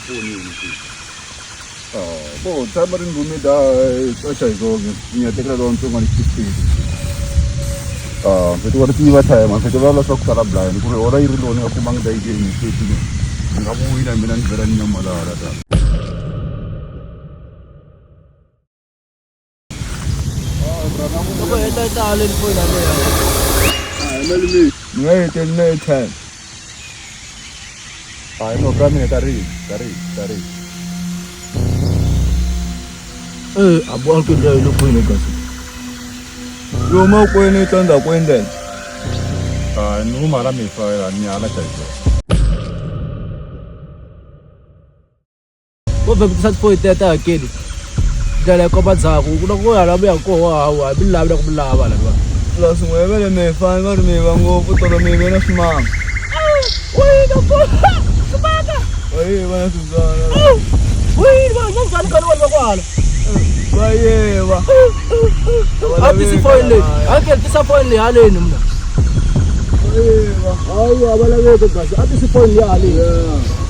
fonini bo tshama ri ndhumi da xoxa hi zonke ni ya tekela lowa ntsongwana xitifiketi mfeti wa ri tiva time mfeti va la swa ku sala blind ku ri hora yi ri loni nga kumangi da yi ni feti ni nga vuyi na mina ni vhela ni nyamalala ta. Loko heta yi ta haleni foyini yaleyo. Ni nga heteli na airtime. Hayi no bra mina ta ri ta ri ta ri. Eh, abu anke leyo lo foyini kasi. Yo makwenu yi tlandza ku endlela. Hayi ni huma la mi fa ni hala ta hi. Wo vhekutisa tifoyi teto hakeli ndlela yi komba ndzhaku ku na ku hala mi ya koho hawa mi lavi na ku mi lava hala Plus n'we va le mi fani va ri mi va ngopfu tolo mi ve na swimanga. Va yiva na swimbyana. Va yiva. A tisi foyini leyi hakeli tisa foyini leyi haleni mna. Va yiva. Hayi a va laveki gasi a tisi foyini leyi haleni.